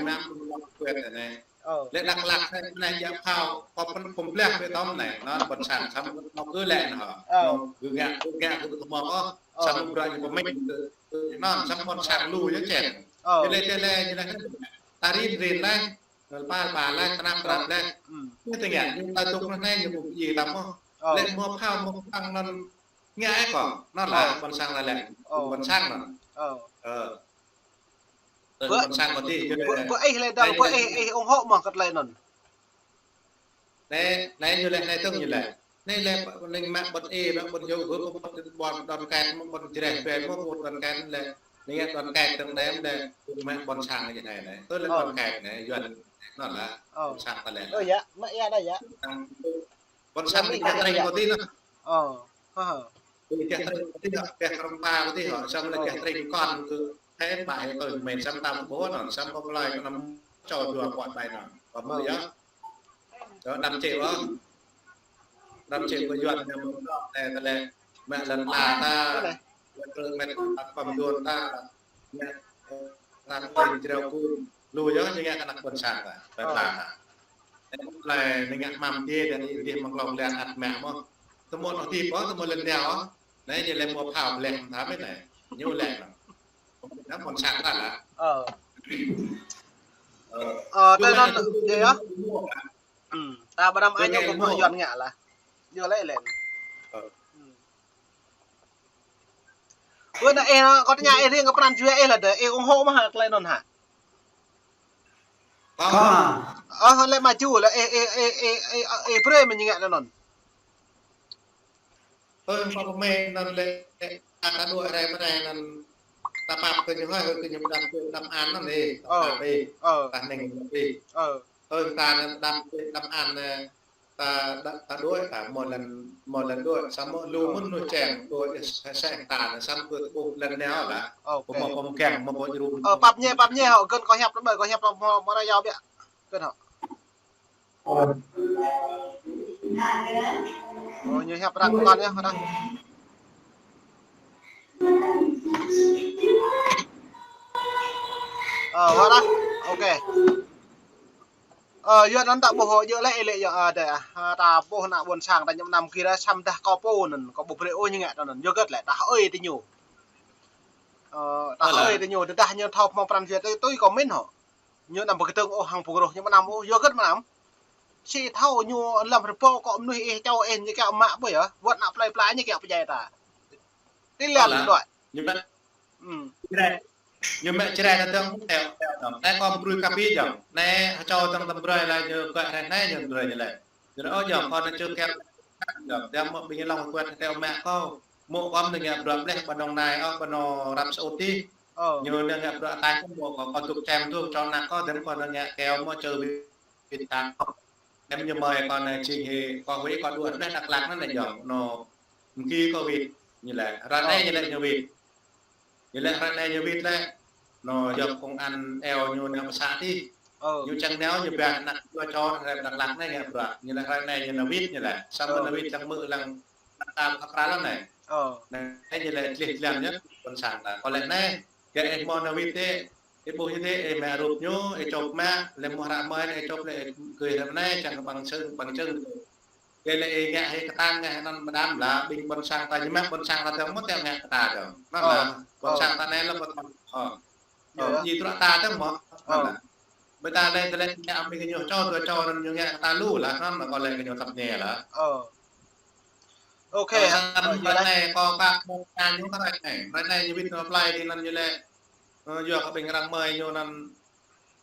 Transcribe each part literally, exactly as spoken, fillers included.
Yuan mă mă kơ anai. Ơ. Lĕ Dak Lak anai, anai djă phao, kơ pơ̆n pơblah bê tông anai, anŭn ƀôn sang samơ̆ mă kơ lĕ anŭn hă. Ơ. Anŭn gơ̆ ngă, gơ̆ ngă kơ tơmơ̆ ôh, ơ, samơ̆ bruă ñu pơmĭn kơ, kơ anŭn samơ̆ ƀôn sang lu yơh čen. Ơ. Ñu lĕ, ñu lĕ, ñu lĕ, ta rin rin lĕ, rơpa rơpa lĕ, tơnap tơnap lĕ. Ơ. Ơ. Ñu tơngia, ñu ta dŏ anŭn anai, ñu ƀu djơ̆ tơmơ̆. Ơ. Lĕ mă phao, mă păng anŭn ngă ih kơ, anŭn lah, ơ, ƀôn sang ta lĕ. Ơ. Ƀôn sang anŭn. Ơ. Ơ. Ơ, ƀôn sang kơ tih, ñu lĕ. Ƀơ ih lĕ dŏ, ƀơ ih, ih ủng hộ mơ̆ kơ tơlơi anŭn. Anai, anai ñu lĕ, anai tơ̆ng ñu lĕ. Anai lĕ, anai mă ƀôn ih, mă ƀôn Hiu, ƀơ ƀôn, ƀôn đoàn kết, mă ƀôn Jrai, ƀơ ƀôn đoàn kết lĕ. Anai ngă đoàn kết tơ̆ng anai lĕ, mă ƀôn sang ñu anai, anai. Tui lĕ, ơ, đoàn kết anai, Yuan anŭn lah. Ơ. Ƀôn sang ta lĕ. Ơ, yă, mă yă đa yă. Ƀôn sang anai kiăng tring kơ tih anŭn. Ơ, ha ha. Tui kiăng tring kơ tih anŭn, kiăng krong pa kơ tih anŭn, samơ̆ lĕ kiăng tring kơ anŭn kơ hên ƀai kơ mơ̆n samơ̆ ta ƀu ƀuh anŭn, samơ̆ kơ plơi kơ anăm čô dua kuat ƀai anŭn. Kơ mơ̆ yơh. Čô anăm čê wơ̆. Anăm čê kơ Yuan anai mơ̆n anŭn, tơlơi mă lŏn ala ta. Lĕ kơ mĕt ta pơm duôn ta. Ñu, ta kơ Jrai kơ lu yơh ñu ngă kơ ană ƀôn sang ta, ƀai pla ta. Lĕ anai ngă mă tih, dan ih dih mơ̆ng klông lĕ ăt mă mơ̆. Tơmơ̆ anŭn tih pô, tơmơ̆ lĕ anai ôh. Anai ñu lĕ mă phao ƀlĕh ta mĕt anai. Ñu lĕ anŭn. Ană ƀôn sang ta lah. Ơ. Ơ. Ơ, tơlơi anŭn, yơh. Ơ. Ta ƀu đăm ai ñu kơ mă Yuan ngă lah. Yơh lĕ lĕ. Ơ. Ơ. Bơ anai ih, kâo tơña ih riêng kơ pran jua ih lah dêh, ih ủng hộ mơ̆ hă tơlơi anŭn hă? Ơ. Ơ, lĕ mă jŭ lĕ ih, ih, ih brơi mơ̆ ñu ngă anŭn. Ơ, pơmĭn anŭn lĕ, ta, ta dŏ rai mơ̆ anai anŭn, ta pap kơ ñu hơi, kơ ñu pơđăm, pơđăm an anŭn ih, ta pap ih, ta ning ih. Ơ. Ơ, ta anŭn pơđăm, pơđăm an, ơ, ta, ta, ta dŏ, ta mơ̆ lĕ, mơ̆ lĕ dŏ, samơ̆ lu mơ̆n ñu čeng, dŏ, ơ, sa, sa, ta anŭn samơ̆ kơ ƀuh lĕ anai lah. Ơ, pơmơ̆ pơmkeng, mơ̆ ƀu jrŭm. Ơ, pap ñu, pap ñu, hŏ, gơ̆n kâo hiăp ră anai, kâo hiăp ră mơ̆, mơ̆ ră yua biă. Gơ̆n hŏ. Ơ, ñu hiăp ră kơ anai, hŏ. Ơ, hŏ lah. Ôkê. Ơ, yua anŭn ta ƀuh yơh lĕ, lĕ yơh, ơ, dêh, ơ, ta ƀuh ană ƀôn sang ta ñu mơnam gir samơ̆ dah kâo pô anŭn, kâo ƀu brơi ôh ñu ngă tơ anŭn. Yua hơget lĕ, ta hơi tơ ñu. Ơ, ta hơi tơ ñu, tơdah ñu thâo hmâo pran jua tui, tui kâo mĭn hŏ. Ñu anăm pơkơdơ̆ng ôh hăng pơgruh ñu mơnam ôh, yua hơget mơnam. Sĭ thâo ñu lăm rơbâo kơ mơnuih ih, čô ih, ñu kiăng mă ƀu yơh, wơ̆t ană plơi pla ñu kiăng pơdjai ta. Tơlơi anŭn đuaĭ. Ñu mă. Ư. Jrai. Ñu mă Jrai ta tơ̆ng teo, teo, teo. Anai kâo brơi kơ ƀing jang. Anai hơčâo tơ̆ng tơ̆ng brơi lah ñu kơ anai anai ñu brơi ñu lĕ. Ñu ôh jang kâo anai čơ keo. Jang, jang mơ̆ ƀing lŏng kuat teo mă kâo. Mơ̆ kâo anai ngă bruă bleh ƀơi Đồng Nai ôh, ƀơi anŭn Arab Saudi. Ơ. Ñu anai ngă bruă ataih kâo mơ̆ kâo, kâo dŏ čem dŏ čô ană kâo, dăm kâo anai ngă keo mơ̆ čơ wĭt ta. Em ñu mơi kâo anai čih hĭ, kâo huĭ kâo dŏ anai Dak Lak anai jang. Anŭn mơ̆ng kâo wĭt. Ñu lĕ, ră anai ñu lĕ ñu wĭt. Ñu lĕ ră anai ñu wĭt lĕ. Nô, yua kông an eo ñu nao pơ să tih. Ơ. Ñu čang nao ñu ba ană dua čô ană hrơi Dak Lak anai ngă bruă. Ñu lĕ hrơi anai ñu nao wĭt ñu lĕ. Samơ̆ nao wĭt lăng mơ̆ lăng ta khăp kral anai. Ơ. Anai ñu lĕ tlih tlan ñu ƀôn sang ta. Kâo lĕ anai, gơ̆ ih mơ̆ nao wĭt tĕ, ih ƀuh ñu tĕ, ih mă rup ñu, ih čŏp mă, lĕ mơ̆ hră mơ̆, ih čŏp lĕ ih gơ̆ hră anai, čang kơ ƀăng čơ̆ng, ƀăng čơ̆ng. Gơ̆ lĕ ih ngă hĭ kơtang ngă hĭ anŭn mơdam lah, ƀing ƀôn sang ta ñu mă ƀôn sang ta tơ̆ng mơ̆ tĕ ngă kơtang tơ̆ng. Anŭn lah, ƀôn sang ta anai lĕ ƀôn sang. Ơ. Ơ, ñu truă ta tơ̆ng mơ̆. Anŭn lah. Ƀơi ta lĕ, ta lĕ ngă amĭ kơ ñu čô, dua čô anŭn ñu ngă kơ ta lu lah, anŭn lah kâo lĕ kơ ñu tăp ñe lah. Ơ. Ôkê, samơ̆ hrơi anai kâo kăk mơ̆ ta ñu hrơi anai. Hrơi anai ñu wĭt nao plơi tih anŭn ñu lĕ, ơ, yua kơ ƀing răng mơi ñu anŭn,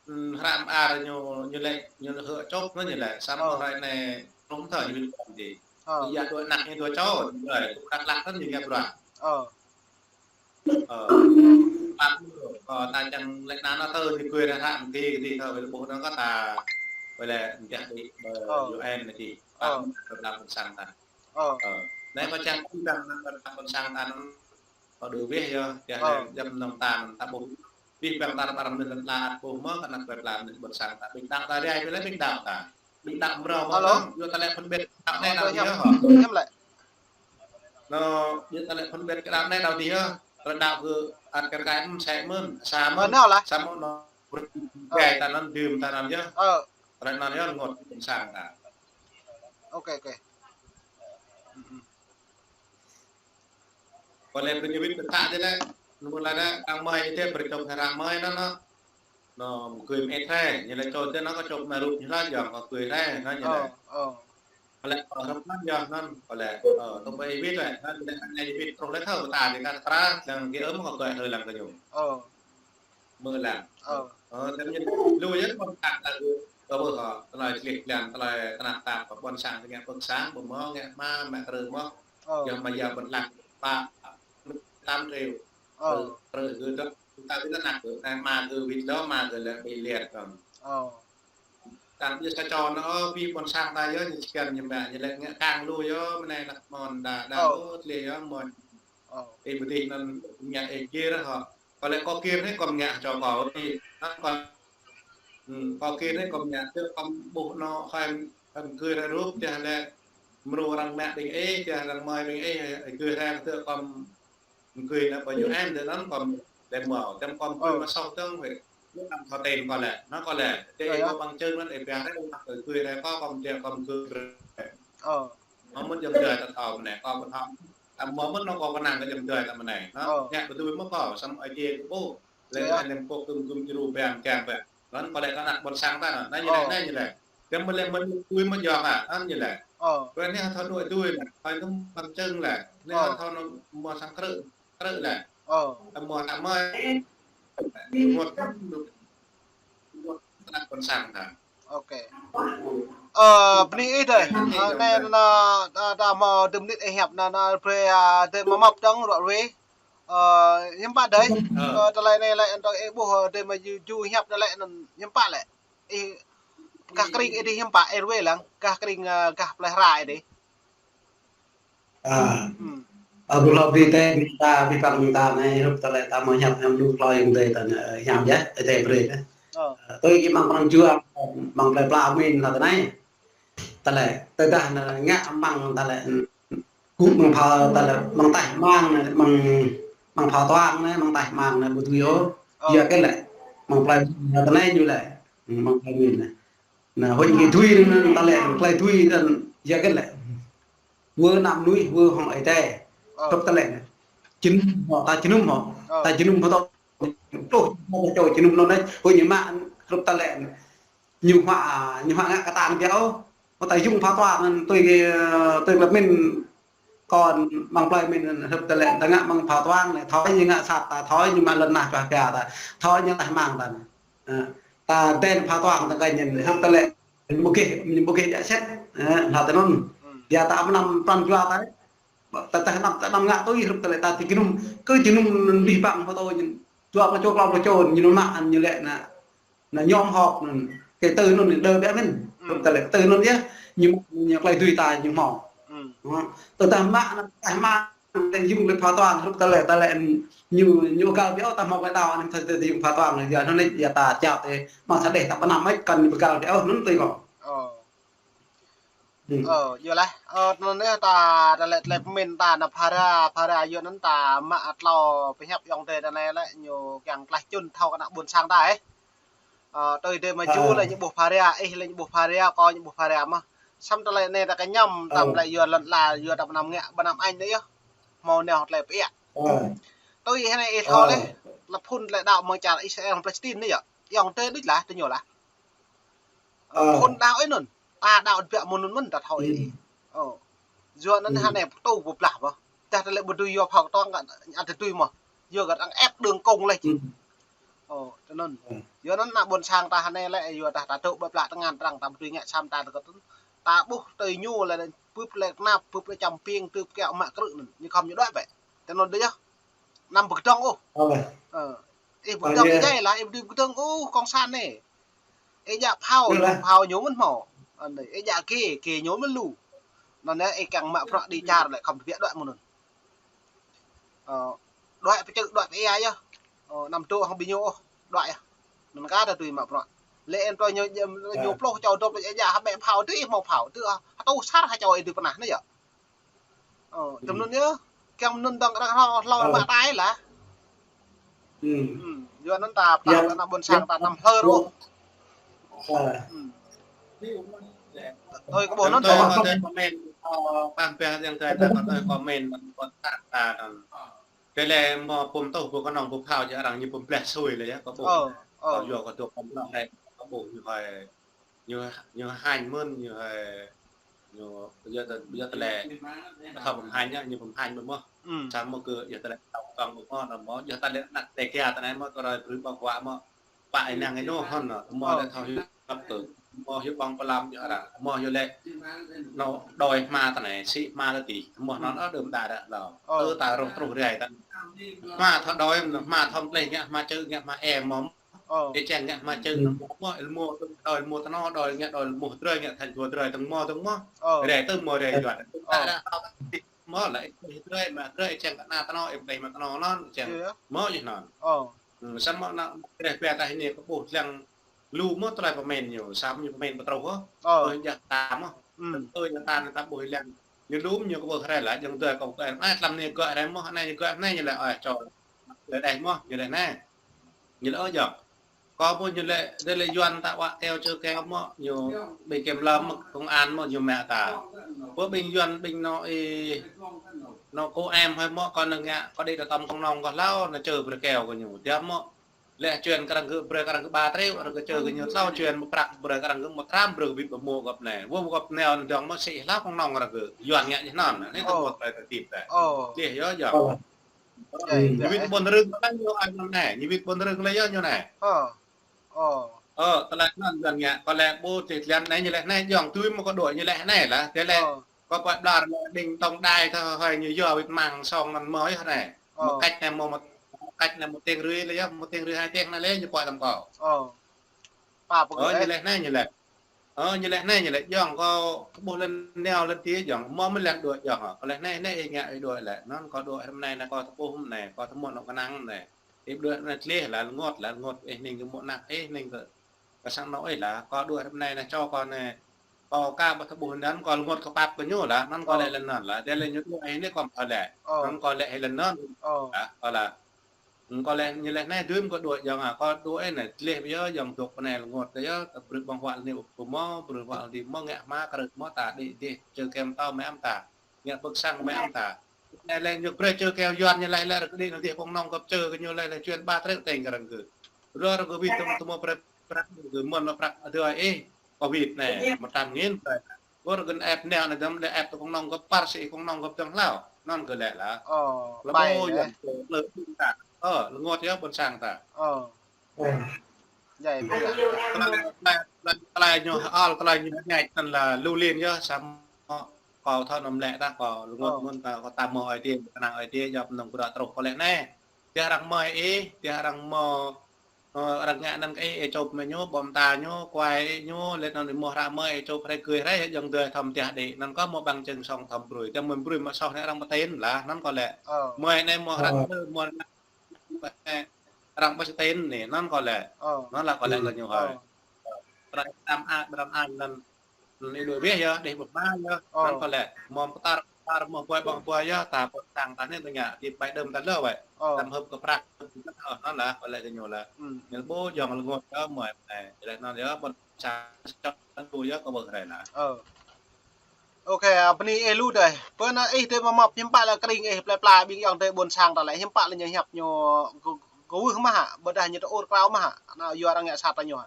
ơ, hră mơar ñu, ñu lĕ, ñu hơ̆ čŏp anŭn ñu lĕ. Samơ̆ hrơi anai, rông thơ ñu wĭt nao tih. Ơ. Yua dua ană ñu dua čô, ñu lĕ, Dak Lak anŭn ñu ngă bruă. Ơ. Ơ, pap, ơ, ta čang lĕ anŭn tơ ñu gơ̆ hră hăng tih, tih tơ wơ̆t ƀuh anŭn kơ ta wơ̆t lĕ mơ̆ tih ƀơi U N anai tih. Pap, ƀơi ƀôn sang ta. Ơ. Ơ. Anai kâo čang kơ ƀing ană ƀôn sang ta anŭn kâo đuaĭ weh yơh, yơh lĕ jăm nong ta anŭn ta ƀuh. Ƀing ƀing ta ƀar mơnuih lăn ala ƀuh mơ̆ kơ ană ƀôn sang ta ƀing đaŏ ta rai, ƀing lĕ ƀing đaŏ ta. Ƀing đaŏ mrâo mơ̆ anŭn, yua ta lĕ phân biệt đaŏ anai đaŏ tih yơh. Hiam lĕ. Nô, yua ta lĕ phân biệt kơ đaŏ anai đaŏ tih yơh. Kơ đaŏ kơ ăt kơ kai mơ̆n, sĕ mơ̆n, sa mơ̆n. Ơ, nao lah. Samơ̆ nô, gai ta anŭn, dưm ta anŭn yơh. Ơ. Kơ anŭn yơh rơngot ƀôn sang ta. Ôkê, ôkê. Kâo lĕ brơi ñu wĭt pơ să tih lĕ, nô mơ̆ lah đa, răng mơi tih brơi čŏp hră mơi anŭn nô. Nô, mơ̆ gơ̆ mơ̆ ih rai, ñu lĕ čô tih anŭn kâo čŏp mă rup ñu lah, yua kơ gơ̆ rai, anŭn ñu lĕ. Ơ, ơ. Kâo lĕ, ơ, hrŏm anŭn yơh anŭn, kâo lĕ, ơ, tŏ ƀơi wĭt lĕ, anŭn lĕ, anai wĭt truh lĕ thâo pơ să tih kơ kra, lăng gơ̆ ơ mơ̆ kâo gơ̆ hrơi lăng kơ ñu. Ơ. Mơ̆ lăng. Ơ. Ơ, tơdah ñu lu yơh ƀôn sang ta gơ̆, kơ ƀuh hŏ, tơlơi tlih tlan, tơlơi tơnap tap, ƀôn sang ta ngă pơ̆k sang, ƀu mơ̆ ngă mă, mă krư̆ mơ̆. Ơ. Yơh mă yơh ƀôn lăng, pă, tám triệu. Ơ. Krư̆, krư̆ gơ̆ dŏ, ta wĭt ană gơ̆, anai mă gơ̆ wĭt dŏ, mă gơ̆ lĕ ƀơi liat kơ̆m. Ơ. Tơdah ñu sa čô anŭn, ơ, ƀing ƀôn sang ta yơh, ñu čơkăn ñu mă, ñu lĕ ngă kang lu yơh, mơ̆ anai ană mơ̆n đa, đa, ơ, ơ, tlih yơh mơ̆n. Ơ. Ih ƀu dih anŭn ngă ih gir hŏ. Kâo lĕ kâo gir anai kâo ngă čô kâo, ih, anŭn kâo, hm, kâo gir anai kâo ngă, tơdah kâo ƀuh anŏ hai, hai gơ̆ rai rup, tơdah lĕ mrô arăng mă ƀing ih, tơdah arăng mơi ƀing ih, ih gir rai tơdah kâo gơ̆ anai ƀơi ñu em tơ anŭn kâo lĕ mơ̆, tơm kâo gơ̆ mă soh tơ̆ng wĕ. Ñu anăm thâo ten kâo lĕ, anŭn kâo lĕ. Tơdah ih mơ̆ ƀăng čơ̆ng anŭn ih pia rai, ƀu mă kơ gơ̆ rai kâo, kâo mơ̆ tơdah kâo gơ̆ rai. Ơ. Mơ̆ mơ̆n ayŏng adơi ta thâo mơ̆ anai, kâo ƀu thâo. Ta mơ̆ mơ̆n anŭn kâo kơnang kơ ayŏng adơi ta mơ̆ anai. Anŭn, ngă ƀu dưi mơ̆ kâo, samơ̆ ai tiê kơ ƀuh. Lĕ anăm pŏk gơ̆m gơ̆m djru bĕ, kiăng bĕ. Anŭn kâo lĕ kơ ană ƀôn sang ta anŭn, anŭn ñu lĕ, anŭn ñu lĕ. Tơm mơ̆ lĕ mơ̆n tui mơ̆ yua hă, anŭn ñu lĕ. Ơ. Kơ anai thâo đuaĭ tui anŭn, thâo anŭn ƀăng čơ̆ng lĕ. Anai thâo anŭn mơ̆ sang krư̆, krư̆ lĕ. Ơ. Tơm mơ̆ ta mơi. Mơ̆, mơ̆ ană ƀôn sang ta. Ôkê. Ơ, bơni ih dơi. Ơ, anai anŭn, đa, đa mơ̆ dua mơnit ih hiăp anŭn, anŭn brơi, ơ, dơi mă măp dơ̆ng ruă ruê. Ơ, hiư̆m pă dơi. Ơ. Ơ, tơlơi anai lĕ anŭn ih ƀuh, ơ, dơi mă ju, ju hiăp anŭn lĕ anŭn hiư̆m pă lĕ. Ih, gah kơring ih dih hiư̆m pă, ih ruê lăng, gah kơring, ơ, gah plơi hra ih dih. Ơ. Ơ, ƀu hlâo ƀing ta, ƀing ta, ƀing păng ƀing ta anai, hrup tơlơi ta mơ̆ hiăp hiam lu klâo ayŏng adơi ta anai, hiam yơh, adơi brơi yơh. Ơ. Ơ, tui kơ mơ̆ng pran jua, mơ̆ng plơi pla min hla tơ anai. Tơlơi, tơdah anai ngă mơ̆ng tơlơi, gŭ mơ̆ng phao tơlơi, mơ̆ng taih mang anai, mơ̆ng, mơ̆ng phao tuang anai, mơ̆ng taih mang anai, ƀu dưi ôh. Ơ. Yua kơ lĕ, mơ̆ng plơi hla tơ anai ñu lĕ, mơ̆ng plơi min anai. Anai, huĭ kơ tui anŭn, tơlơi, tơlơi tui anŭn, yua kơ lĕ. Wơ̆ ană mơnuih, wơ̆ hŏng Ơi Adai. Ơ. Hrup tơlơi anai. Jơnum hŏ, ta jơnum hŏ. Ơ. Ta jơnum hŏ tŏ. Tŏ, ta čô jơnum anŭn anai, huĭ ñu mă, hrup tơlơi anai. Ñu huă, ñu huă ngă kơtang biă ôh. Mơ̆ ta yŭng phao tuang anŭn tui kơ, tui kơ min kơ mơ̆ng plơi min hrup tơlơi ta ngă mơ̆ng phao tuang anai, thâo ñu ngă sat ta, thâo ñu mă lŏn tơnah čuah pia ta, thâo ñu taih mang ta anai. Ơ, ta ten phao tuang ta kơ ñu hrup tơlơi ñu ƀu gêh, ñu ƀu gêh djă sĕt. Ơ, hla tơ anŭn. Ư. Biă ta anăm pran jua ta. Ta, ta anăm, ta anăm ngă tui hrup tơlơi ta tui jơnum. Kơ jơnum anŭn abih bang pơtô ñu. Dua pluh čô, klâo pluh čô, ñu anŭn mă, ñu lĕ anai. Anai ñŏm hŏk anŭn, kơ tơ anŭn đơ biă min. Ư. Hrup tơlơi, tơ anŭn yơh, ñu, ñu tơlơi tui ta ñu hmâo. Ư. Hă? Tơdah mă anŭn, tơdah mă, Tơlơi yŭng lĕ phao tuang, hrup tơlơi, tơlơi ñu, ñu găl biă ôh, ta hmâo tơlơi đaŏ, anŭn tơlơi yŭng phao tuang, yua anŭn anai, yua ta čăp tơlơi, mă sa đeh ta pơnăm mơ̆n, kăn ñu găl biă ôh, anŭn tui kâo. Ơ. Hmm. Ơ, yua laih. Ơ, anŭn anai ta, tơlơi, tơlơi pơmĭn ta, ană phara, phara, yua anŭn ta mă tlâo pơhiăp ayŏng adơi ta anai lĕ, ñu kiăng tlaih čun thâo kơ ană ƀôn sang ta, ơ. Ơ, tui dê mă ju lĕ ñu ƀuh phara, ih lĕ ñu ƀuh phara, kâo ñu ƀuh phara mơ̆n. Samơ̆ tơlơi anai ta kơñăm, tơlơi yua lŏn ala, yua ta pơnăm ngă, pơnăm añ anai yơh. Hmâo nao tơlơi pơiă. Tui hơnai ih thâo lĕ, lăp phŭn tơlơi đaŏ mơ̆ng čar Israel hăng Palestine anai yơh. Ayŏng adơi đôč lah, tơñu lah. Phŭn đaŏ ih anŭn. Ta đaŏ biă mơ̆ng anŭn mơ̆n ta thâo ih. Ơ. Yua anŭn hơnai pơtô pơblah mơ̆n. Tơdah tơlơi ƀu dưi yua phao tuang kơ, ăt tơdơi mơ̆n. Yua kơ arăng ép đường cùng lĕ či. Ơ, tui anŭn. Yua anŭn ană ƀôn sang ta hơnai lĕ, yua ta, ta dŏ ƀơi pla tơngan arăng ta ƀu dưi ngă sam ta tơkơt. Ta ƀuh tui ñu lĕ, bưp lĕ tơnap, bưp lĕ čăm piêng, tưp kiaŏ mă krư̆ anŭn. Ñu khŏm ñu đuaĭ bĕ. Tui anŭn đôč yơh. Anăm pơkơdơ̆ng ôh. Ơ. Ih pơkơdơ̆ng ih djai lah, ih ƀu dưi pơkơdơ̆ng ôh, kông san anai. Ih djă phao, phao ñu mơ̆n hmâo. Anai, ih djă kê, kê ñu mơ̆n lu. Anŭn anai, ih kiăng mă bruă đi čar lĕ khŏm tơbiă đuaĭ mơ̆ng anŭn. Ơ, đuaĭ pơčơ̆, đuaĭ pơia yơh. Ơ, anăm dŏ hăng ƀing ñu ôh, đuaĭ yơh. Anŭn kơ ta tui mă bruă. Lĕ em tui ñu, ñu pluh čô dŏ lĕ ih djă hơbĕ phao tui ih hmâo phao, tui, ơ, hơtu sar hơčâo ih tui pơnah anai yơh. Ơ, tui anŭn yơh. Kiăng anŭn dơ̆ng arăng hlâo, hlâo mă tai lah. Yua anŭn ta pơtă ană ƀôn sang ta anăm hlơr ôh. Tui kơ ƀuh anŭn tui. Kơ tui comment, ơ, păng pia yang tui ta kơ tui comment, ƀôn sang ta anŭn. Tơlơi mơ̆ pơm tuh, pơm kơnơ̆ng, pơm phao, či arăng ñu pơm bleh sui lĕ yơh, kơ ƀuh. Ơ, ơ. Kơ yua kơ dŏ pơm bleh, kơ ƀuh ñu hơi Ñu, ñu hañ mơ̆n, ñu hơi, ñu, yua tơ-, yua tơlơi, thâo pơm hañ yơh, ñu pơm hañ ƀu mơ̆. Samơ̆ kơ yua tơlơi thâo pơm ƀu mơ̆, anŭn mơ̆, yua tơlơi ană tê kia ta anai mơ̆, tơlơi brư̆ ƀơ̆ng huă mơ̆, pă ih năng ih anŭn hơ̆n, mơ̆ lĕ thâo hiư̆m pơkă, mơ̆ hiư̆m ƀơ̆ng pơlăm yua arăng, mơ̆ yua lĕ, anŭn đôi hma ta anai, sĭ hma ta tih, mơ̆ anŭn ơ đơ̆m đa đa lâo. Ơ ta rŏh truh rai ta. Hma thâo đôi, hma thâo pleh ngă, hma čư̆ ngă, hma e mơ̆. Ơ. Ih čang ngă hma čư̆ mơ̆, ih mơ̆, đôi mơ̆ tơnô, đôi ngă, đôi mơ̆ drơi ngă, thành phố drơi, tơ̆ng mơ̆, tơ̆ng mơ̆. Ơ. Rai tơ̆ng mơ̆ rai yuan. Ơ. Đa đa thâo tih mơ̆ lĕ, ih drơi mă drơi, ih čang kơ ană tơnô, ih pleh mă tơnô anŭn, ih čang mơ̆ yơh anŭn. Ơ. Samơ̆ ană drơi pia ta hơnai kơ ƀuh lăng lu mơ̆ tơlơi pơmĭn ñu, samơ̆ ñu pơmĭn pơtruh ôh. Ơ. Ơi yă ta mơ̆. Ơi yă ta anai ta ƀuh lăng. Ñu lum ñu kơ ƀuh rai lah, jơ̆ng tui kơ ƀuh rai. Anai tlam anai gơ̆ rai mơ̆, anai ñu gơ̆ anai ñu lĕ, ơi, čô. Lĕ đeh mơ̆, ñu lĕ anai. Ñu lĕ ơ jơ̆ng. Kơ ƀuh ñu lĕ, đe lĕ yuan ta wă keo čơ keo mơ̆, ñu ƀing kiểm lâm mơ̆, công an mơ̆, ñu mă ta. Ƀuh ƀing yuan ƀing anŏ ih, anŏ cô em hơi mơ̆, kơ anai ngă, kơ đĭ tơtăm kông nong kơ hlâo, anai čơ brơi keo kơ ñu. Dia mơ̆, lĕ čuen kơ arăng gơ̆ brơi kơ arăng gơ̆ ba triệu, arăng gơ̆ čơ kơ ñu tlâo čuen, mă prăk brơi kơ arăng gơ̆ mă tram, brơi kơ bit pơmŏ gơ̆p anai. Wơ̆t gơ̆p anai anŭn dơ̆ng mơ̆ sĭ hlâo kông nong arăng gơ̆. Yuan ngă ñu anŭn, anai tơ̆ng mơ̆ tơlơi tơtip ta. Ñu wĭt ƀôn rơ̆ng anai, ñu wĭt ƀôn rơ̆ng lĕ yơh ñu anai. Ơ, tơlơi anŭn Yuan ngă, kơ lĕ ƀu tih tlan anai ñu lĕ anai, jơ̆ng tui mơ̆ kơ đuaĭ ñu lĕ anai lah, tơlơi kơ pơai blar lĕ đing tong đai thâo hơi ñu yua wĭt măng song anŭn mơ̆ yơh anai. Mơ̆ cách anai mơ̆, mơ̆ cách anai mơ̆ teng rưi lĕ yơh, mơ̆ teng rưi hai teng anai lĕ ñu pơai tơ̆ng kâo. Ơ, ñu lĕ anai ñu lĕ. Ơ, ñu lĕ anai ñu lĕ, jơ̆ng kơ ƀuh lĕ neo lĕ tih jơ̆ng, mơ̆ mơ̆ lĕ đuaĭ jơ̆ng, kơ lĕ anai anai ih ngă ih đuaĭ lĕ, anŭn kơ đuaĭ hrŏm anai, anai kơ tơƀuh anai, kơ tơmŏt anŏ kơnang anai. Ih đuaĭ anai tleh lah, rơngot lah, rơngot ih ning kơ mŏ anak ih, ning kơ, kơ sang anŏ ih lah, kơ đuaĭ hrŏm anai, anai čô kơ anai, kơ ka ƀu tơƀuh anŭn, kơ rơngot kơ pap kơ ñu lah, anŭn kơ lĕ lĕ anŭn lah, tơlơi ñu đuaĭ anai kơ mơ̆ lĕ, anŭn kơ lĕ lĕ anŭn lah, kơ lah. Kơ lĕ ñu lĕ anai dưm kơ đuaĭ jơ̆ng ah, kơ đuaĭ anai tleh biă jơ̆ng dŏ pơ anai rơngot yơh, brơi ƀơ̆ng huă anai ƀu mơ̆, brơi huă anai mơ̆ ngă hma krư̆ mơ̆ ta đĭ dih čơ keo mơtâo mơ̆ ăm ta. Ngă pơ̆k sang mơ̆ ăm ta. Anai lĕ ñu brơi čơ keo yuan ñu lĕ lĕ rơkơđi anai dih kông nong gơ̆p čơ kơ ñu lĕ lĕ čuen ba triệu teng kơ arăng gơ̆. Rơ̆ rơ̆ gơ̆ wĭt tơ̆ng tơmŏ brơi prăk gơ̆ mơ̆n mă prăk adơi ih. Kơ wĭt anai, mơtam ngin brơi. Wơ̆t gơ̆ ĕp neo anai dơ̆m lĕ ĕp tơ kông nong gơ̆p par sĭ kông nong gơ̆p dơ̆ng hlâo. Anŭn kơ lĕ lah. Lơ̆m ƀu yua lĕ lĕ ta. Ơ, rơngot yơh ƀôn sang ta. Ơ. Jai. Tơlơi, tơlơi, tơlơi ñu ăl, tơlơi ñu ñač anŭn lah lu lin yơh, samơ̆ kâo thâo anăm lĕ ta, kâo rơngot mơ̆n ta, kâo ta mơ̆ ai tiê, kơnang ai tiê, djŏp mơnơ̆ng bruă truh kơ lĕ anai. Tơdah arăng mơ̆ ih, tơdah arăng mơ̆ Ơ, arăng ngă anăn kơ ih, ih čŭp mơ̆ ñu, ƀô̆ mơta ñu, kuai ñu, lĕ anăn mơ̆ hră mơ̆, ih čŭp hrơi gơ̆ hrơi, yŏng dơi thâo mơtiah đĭ. Anăn kâo mơ̆ ƀăng čơ̆ng sŏng thâo brơi. Tơdah mơ̆ brơi mă soh anai arăng pơtên lah, anăn kâo lĕ. Ơ. Mơ̆ anai mơ̆ hră mơ̆, mơ̆ arăng pơtên anai, anăn kâo lĕ. Ơ. Anăn lah kâo lĕ kơ ñu hơi. Ơ. Arăng tam a, arăng an anăn. Anăn ih đuaĭ bĕ yơh, đih ƀơ̆ ba yơh. Ơ. Anăn kâo lĕ, mơ̆ pơtar, pơtar mơ̆ buai ƀơ̆ng buai yơh, ta pơtang ta anai tơña, djŏp ƀai đơ̆m ta lơ wĕ. Ơ. Tam hơ̆p kơ prăk, anăn lah kâo lĕ kơ ñu lĕ. Ơ. Ñu ƀu jŏng lơngôt yơh mơ̆ anai. Lĕ anăn yơh, ƀơ̆n sa čŏk anăn ƀu yơh kơ ƀơ̆ hrơi lah. Ơ. Ôkê, a, bơni ih lu dơi. Pơ anai ih tơ mă mă hiư̆m pă lĕ kơring ih plơi pla ƀing ayŏng adơi ƀôn sang ta lĕ hiư̆m pă lĕ ñu hiăp ñu gơ-, gơwưh mơ̆ hă, ƀôdah ñu tơ ur krao mơ̆ hă. Anăn yua arăng ngă sat ta ñu hă.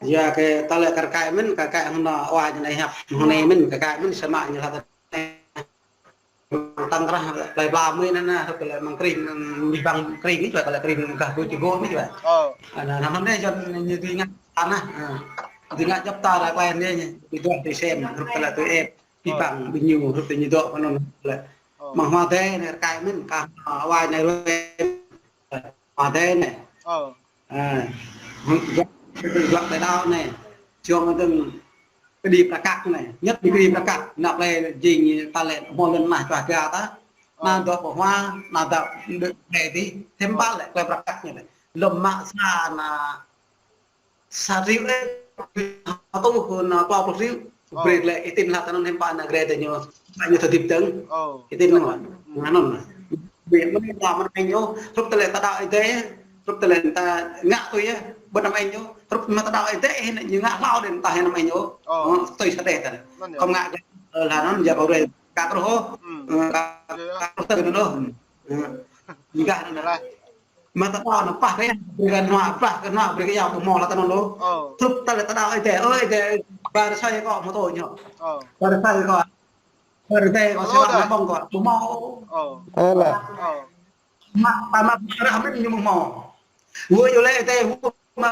Yua kơ ta lĕ kar kaĭ mơ̆n, kar kaĭ hăng anăn wa ñu anai hiăp, hăng anai mơ̆n, kar kaĭ mơ̆n, samơ̆ ñu hă ta anai. Tăng krah plơi pla mơ̆n anăn, hrup tơlơi mơ̆ng kơring, mơ̆ng ƀing kơring ñu, tơlơi kơring gah ƀu či gơ̆ mơ̆n. Ơ. Anăn, anăn anai jăn ñu tui ngă anăn, ơ. Tui ngă djŏp ta lĕ klai anai, tui dŏ tui sem, hrup tơlơi tui ĕp, ƀing ƀing ñu, hrup tui ñu dŏ anăn lĕ. Ơ. Mơ̆ng hmua tơ anai kar kaĭ mơ̆n, kah, ơ, wa anai ruai. Hmua tơ anai. Ơ. Ơ, djŏp, djŏp tơlơi đaŏ anai. Jŏng adơ̆ng kơđi prăk kăk anai. Ñĕt kơđi prăk kăk. Anăp lĕ jing ta lĕ hmâo lŏn mah čuah ga ta. Ơ. Anăn dŏ pơhmua, anăn dŏ đơ-, đe ti. Hiư̆m pă lĕ klei prăk kăk anai lĕ. Lŏm mă sa anăn sa triệu ĕp, hơtuh anăn klâo pluh triệu. Ơ. Brơi lĕ ih tin lah ta anăn hiư̆m pă anăn gre tơ ñu, ta ñu tơdip dơ̆ng. Ơ. Ih tin anăn. Anăn. Brơi mơ̆n ta mơ̆n anăn ñu, hrup tơlơi ta đaŏ Ơi Adai, hrup tơlơi ta ngă tui yơh, ƀu anăm anăn ñu, hrup mơ̆ ta đaŏ Ơi Adai, ñu ngă hlâo đen ta hĭ anăm anăn ñu. Ơ. Ơ, tui sa đe ta. Anăn yơh. Khŏm ngă, ơ, lah anăn yơh kâo brơi kăk rơh. Ơ, kăk rơh tơ anăn. Ơ. Ñu gah anăn. Lah. Mă ta đaŏ anăn pah kơ, brơi kơ anăn, pah kơ anăn, brơi kơ yua ƀu hmâo lah ta anăn lu. Ơ. Hrup tơlơi ta đaŏ Ơi Adai, ơ Ơi Adai, ba rơsơi kâo mơ̆ tui ñu. Ơ. Ba rơsơi kâo. Ba rơsơi kâo, ơ, sơla anăn ƀơ̆ng kâo, ƀu hmâo. Ơ. Ơ lah. Ơ. Mă, ta mă rah mơ̆n ñu ƀu hmâo. Wơ̆t yua lĕ Ơi Adai, wơ̆t mă